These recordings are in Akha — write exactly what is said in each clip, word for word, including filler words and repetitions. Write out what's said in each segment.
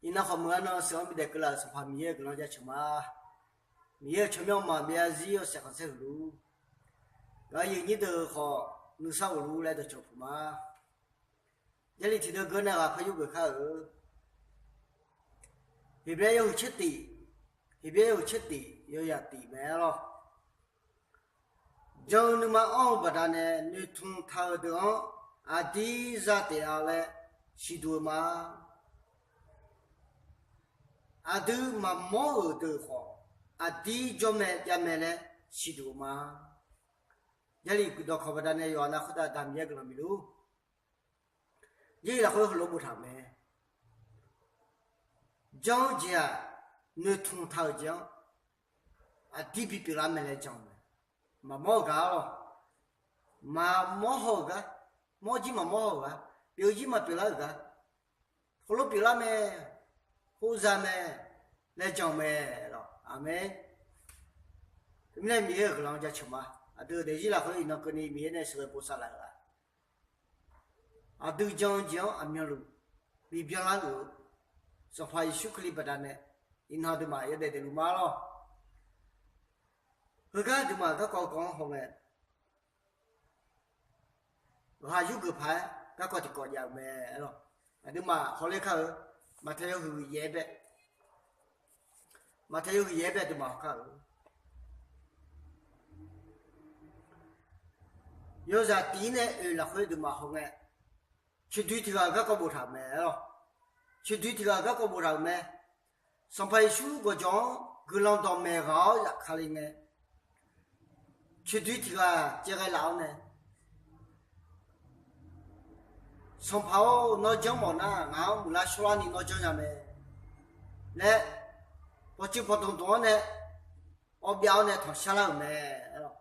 Iqnan khawf meuq-a nan sheuq-anr bidaef keuvlaf-euq Sanqpaq Miqyaer-euq guiqlanq jaceuq ma. Miqyaer-euq tsawrmyanr ma byav-a zir yawshaef khanqsaer huiq luf-ur. Gaq-eu yif nyir deuq khawf nuisar ghofluf ur laer dawqcawq puq ma. Jarlif tiqdeuv geur nae ghaq par yurgeuf kar-euq. Heqbyaer yawhuiq tser tif, Heqbyaer yawhuiq tser tif yawzaq tif mae-aer lawr. Jan-eu nuima anr-eu baqdanae noeqtmq taq-euq deuq-anr aqdir za taef-a laer siqduq-eu ma. Aqdui maqmawr-euq deuq khawf aqdir jawr mae jav mae laer siqduq-eu ma. Jarlif guiqdawq kawq baqdanae yawqha nav khoertav daqmiqyaer guiqlanq bif luf-ur. Jarlif lafkhoer heulof boftaq-euq mae. Jan-eu jeq-aq, noeqtmq taq-euq jeq-anr aqdir bipyeuf lar mae laer jan-eu mae. Maqmawr-euq gar-awr, maqmawr haw-euq gar, mawr jir maqmawr haw-euq gar, pyeuf jir maqpyeuf lar-euq gar, heulof pyeuflar mae, hawr za mae laer jan-eu mae lawq. Aqmeq. Teumirnae Miqyaer-euq guiqlanq jaceuq ma. Aqdui-euq daefzir lafkhoer iqnan keuvni Miqyaer nae sheuqghae bosav laf-euq-aq, aqdui jan-eu jeq-anr aqmyanluf bibyan lar-euq Sanqpaq Yeqsur Kali baqdanae iqnan aqduimaf yawdaef daefluf ma lawr. Heugar aqduimaf garkawv kawv-anr hawngae, ghaq yurgeuf paq-aer garkawv tiqkawv jav-euq mae-aer lawr. Aqduimaf hawler kar-eu Maqtaeq yawhuiq yaef-aer bae, Maqtaeq yawhuiq yaef-aer bae aqduimaf haw kar-eu. Yawzaq tif-ir nae oeq lafkhoer aqduimaf hawngae, coeqdoi tiq ghaq-euq garkawv boftaq-euq mae-aer lawr. Coeqdoi tiq ghaq-euq garkawv boftaq-euq mae. Sanqpaq Yeqsur gawqjawq-anr guiqlanq dawqmaeq ghaq-awr zafkale ngae, coeqdoi tiq ghaq caevghae laf-awr nae, Sanqpaq-or, nawr janr mawf nar ngaq-anr muiqlar shawrlarni nawr janrnya mae laer, pawqtsuif pawqdmq dmq-awr nae awbyav-awr nae tanqshar lar-euq mae-aer lawr.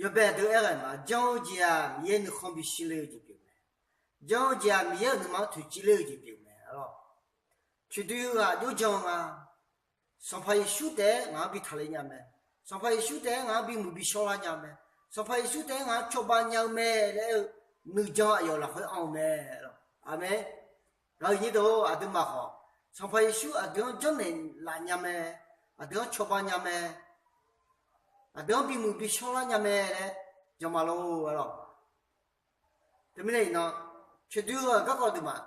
Yawbae aqdui aerghaq ma, jan-eu jeq-aq Miqyaer nuikhanr bishir ler-eu jeq pyeuf mae. Jan-eu jeq-aq Miqyaer-euq nuima-anr toeqciv ler-eu jeq pyeuf mae-aer lawr. Coeqdoi heughaq jawrjan-eu nga. Sanqpaq Yeqsur taef-aer ngaq-anr bi taqler nya mae. Sanqpaq Yeqsur taef-aer ngaq-anr bimuiq bishawrlar nya mae. Sanqpaq Yeqsur taef-aer ngaq-anr cawba nya-eu mae laer aer-eu nuijan aqyawf lafkhoer anr-eu mae-aer lawr. Aqmeq. Gaq-eu nyir deuq-or, aqduimaf khawf Sanqpaq Yeqsur aqdui-anr janrnaeq laf nya mae, aqdui-anr cawba nya mae, aqdui-anr bimuiq bishawrlar nya mae laer jan ma lor-aer lawr. Teumirnae iqnan, coeqdoi heughaq garkawv aqduimaf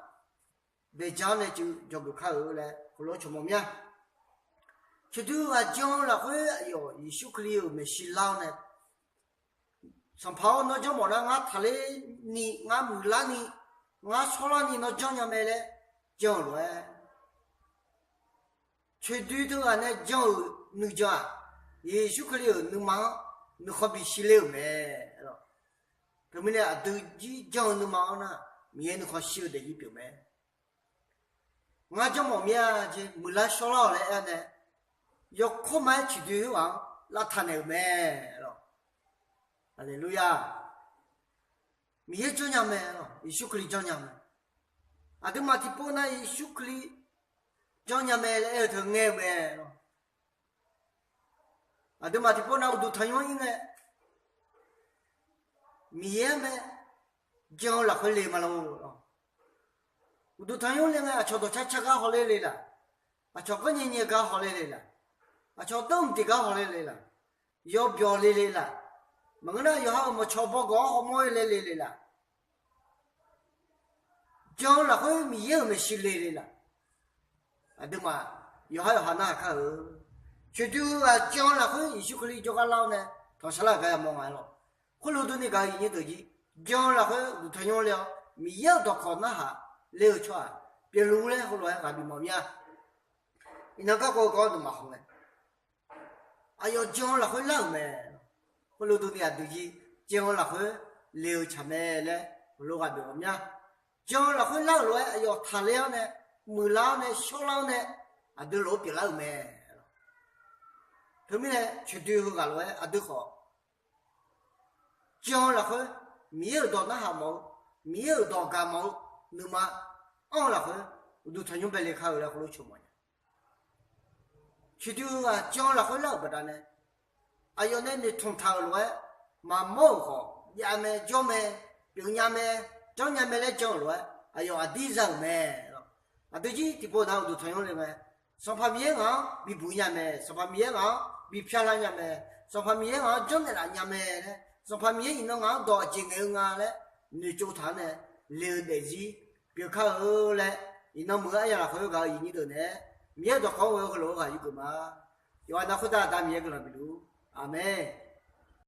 daeqja-anr nae cuiv jawrgeuf kar-eu laer heulof-aer cawq mawf mir-a. Coeqdoi heughaq jan-eu lafkhoer aqyawf Yeqsur Kali-euq maeqshi lar-awr nae, Sanqpaq-or, nawr janr mawf nar ngar taqler ni, ngar muiqlar ni, ngar shawrlar ni nawr janrnya mae laer jan-euq lof-aer, coeqdoi teughaq nae jan-euq nuijan-aq, Yeqsur Kali-euq nuima-anr nuikhanr bishir ler-euq mae-aer lawr. Teumirnae aqdui jir jan-eu nuima-anr nar, Miqyaer nuikhanr shir-eu daefzir pyeuf mae. Ngar janr mawf mir-a jeq, muiqlar shawrlar-awq laer aer-awr nae, yawkawr ma-aer coeqdoi heughaq-anr lavtaq naeq-euq mae-aer lawr. Haleluya. Miqyaer janrnya mae-aer lawr, Yeqsur Kali janrnya mae. Aqduimaf tiqpov nar Yeqsur Kali janrnya mae laer aer-eu teu ngae-eu mae-aer lawr. Aqduimaf tiqpov nar uqduq tanqnymr ir ngae, Miqyaer mae jan-eu lafkhoer le ma lor-a. Uqduq tanqnymr le ngae, aqcawq dawqcar car gar hawler le laf, aqcawq ganr nyae nyae gar hawler le laf, aqcawq dawrmq tiq gar hawler le laf, yawbyawq le le laf, maqngeur nar yawqha-euq mawqcawq bawgawq-anr hawmawr-ir laer le le laf, jan-eu lafkhoer Miqyaer-euq maeqshi le le laf, aqduimaf yawqhar yawqha narhaq kar-eu. Coeqdoi heughaq jan-eu lafkhoer Yeqsur Kali jawrgar lar-awr nae tanqshar lar-euq gar yamawr nga-aer lawr. Khoerlof durni gaq-eu iqnyir deuq jir, jan-eu lafkhoer uqduq tanqnymr le-awr Miqyaer-euq dawqkawq narhaq ler-eu tsawrhaq pyeufluf-ur laer heulof-aer ghaq bimawf mir-a. Iqnan garkawv-eu gawr-awr dmaf haw ngae, aqyawf jan-eu lafkhoer lar-euq mae. Khoerlof durni aqdui jir jan-eu lafkhoer le-eu tsaq mae laer heulof ghaq bimawf mir-a. Jan-eu lafkhoer lar-euq lof-aer aqyawf taqler-awr nae, muiqlar-awr nae, shawrlar-awr nae, aqdui lof-aer pyeuflar-euq mae. Teumirnae coeqdoi heughaq lof-aer aqdui khawf jan-eu lafkhoer Miqyaer-euq dawq narhaq mawf-eu, Miqyaer-euq dawq gaq mawf-eu nuima anr-eu lafkhoer uqduq tanqnymr bae le kar-eu laer heulof cawq mawf nya. Coeqdoi heughaq jan-eu lafkhoer lar-euq baqdanae, aqyawf nae noeqtmq taq-euq lof-aer maqmawr-euq khawf jav mae, jawr mae, pyeufnya mae, janrnya mae laer jan-euq lof-aer aqyawf aqdir za-euq mae. Aqdui jir tiqpov nar uqduq tanqnymr le mae. Sanqpaq Miqyaer ngaq-anr bibuq nya mae, Sanqpaq Miqyaer ngaq-anr bipyar lar nya mae, Sanqpaq Miqyaer ngaq-anr janrnaeq laf nya mae laer, Sanqpaq Miqyaer iqnan ngaq-anr dawq aqjeq ngaeq-eu nga laer noeqtsov taq-anr nae le-eu daefzir pyeufkar-eu laer, iqnan meuq-eu aryamq lafkhoer gaq-eu iqnyir deuq naeq-aer Miqyaer dawqkawq-anr ghoe-eu heulof-aer ghaq yurgeuf ma. Yawqghaq nav khoertav Da Miqyaer guiqlanq bifluf-ur. Aqmeq.